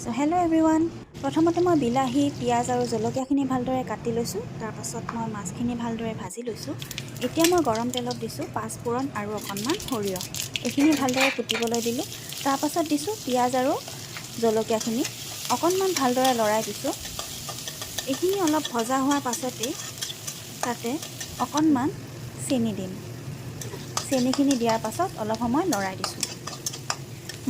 চ' hello' everyone. প্ৰথমতে মই বিলাহী, পিঁয়াজ আৰু জলকীয়াখিনি ভালদৰে কাটি লৈছোঁ। তাৰপাছত মই মাছখিনি ভালদৰে ভাজি লৈছোঁ। এতিয়া মই গৰম তেলত দিছোঁ পাঁচফোৰণ আৰু অকণমান সৰিয়হ। এইখিনি ভালদৰে ফুটিবলৈ দিলোঁ। তাৰপাছত দিছোঁ পিঁয়াজ আৰু জলকীয়াখিনি। অকণমান ভালদৰে লৰাই দিছোঁ। এইখিনি অলপ ভজা হোৱাৰ পাছতেই তাতে অকণমান চেনি দিম। চেনিখিনি দিয়াৰ পাছত অলপ সময় লৰাই দিছোঁ।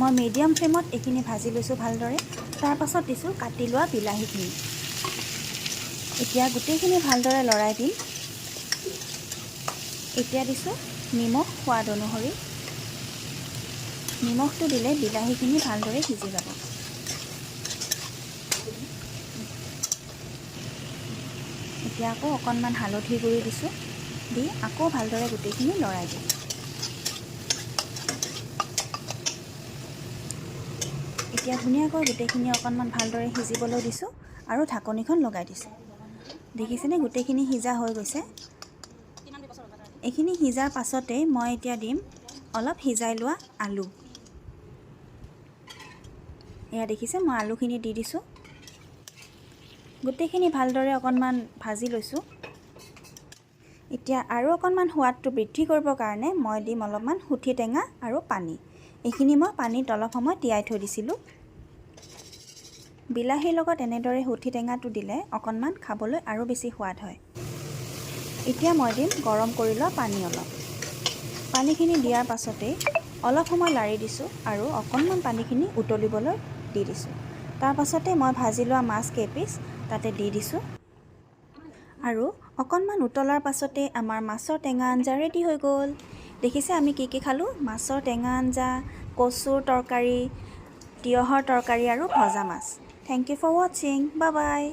মই মিডিয়াম ফ্লেমত এইখিনি ভাজি লৈছোঁ ভালদৰে। তাৰপাছত দিছোঁ কাটি লোৱা বিলাহীখিনি। এতিয়া গোটেইখিনি ভালদৰে লৰাই দিম। এতিয়া দিছোঁ নিমখ সোৱাদ অনুসৰি। নিমখটো দিলে বিলাহীখিনি ভালদৰে সিজি যাব। এতিয়া আকৌ অকণমান হালধি গুড়ি দিছোঁ। দি আকৌ ভালদৰে গোটেইখিনি লৰাই দিম। এতিয়া ধুনীয়াকৈ গোটেইখিনি অকণমান ভালদৰে সিজিবলৈ দিছোঁ আৰু ঢাকনিখন লগাই দিছোঁ। দেখিছেনে, গোটেইখিনি সিজা হৈ গৈছে। এইখিনি সিজাৰ পাছতেই মই এতিয়া দিম অলপ সিজাই লোৱা আলু। এয়া দেখিছে, মই আলুখিনি দি দিছোঁ। গোটেইখিনি ভালদৰে অকণমান ভাজি লৈছোঁ। এতিয়া আৰু অকণমান সোৱাদটো বৃদ্ধি কৰিবৰ কাৰণে মই দিম অলপমান সুঠি টেঙা আৰু পানী। এইখিনি মই পানীত অলপ সময় তিয়াই থৈ দিছিলোঁ। বিলাহীৰ লগত এনেদৰে সুঠি টেঙাটো দিলে অকণমান খাবলৈ আৰু বেছি সোৱাদ হয়। এতিয়া মই দিম গৰম কৰি লোৱা পানী অলপ। পানীখিনি দিয়াৰ পাছতেই অলপ সময় লাৰি দিছোঁ আৰু অকণমান পানীখিনি উতলিবলৈ দি দিছোঁ। তাৰ পাছতে মই ভাজি লোৱা মাছ কেইপিচ তাতে দি দিছোঁ আৰু অকণমান উতলাৰ পাছতে আমাৰ মাছৰ টেঙা আঞ্জা ৰেডি হৈ গ'ল। দেখিছে, আমি কি কি খালোঁ? মাছৰ টেঙা আঞ্জা, কচুৰ তৰকাৰী, তিয়ঁহৰ তৰকাৰী আৰু ভজা মাছ। Thank you for watching. Bye bye.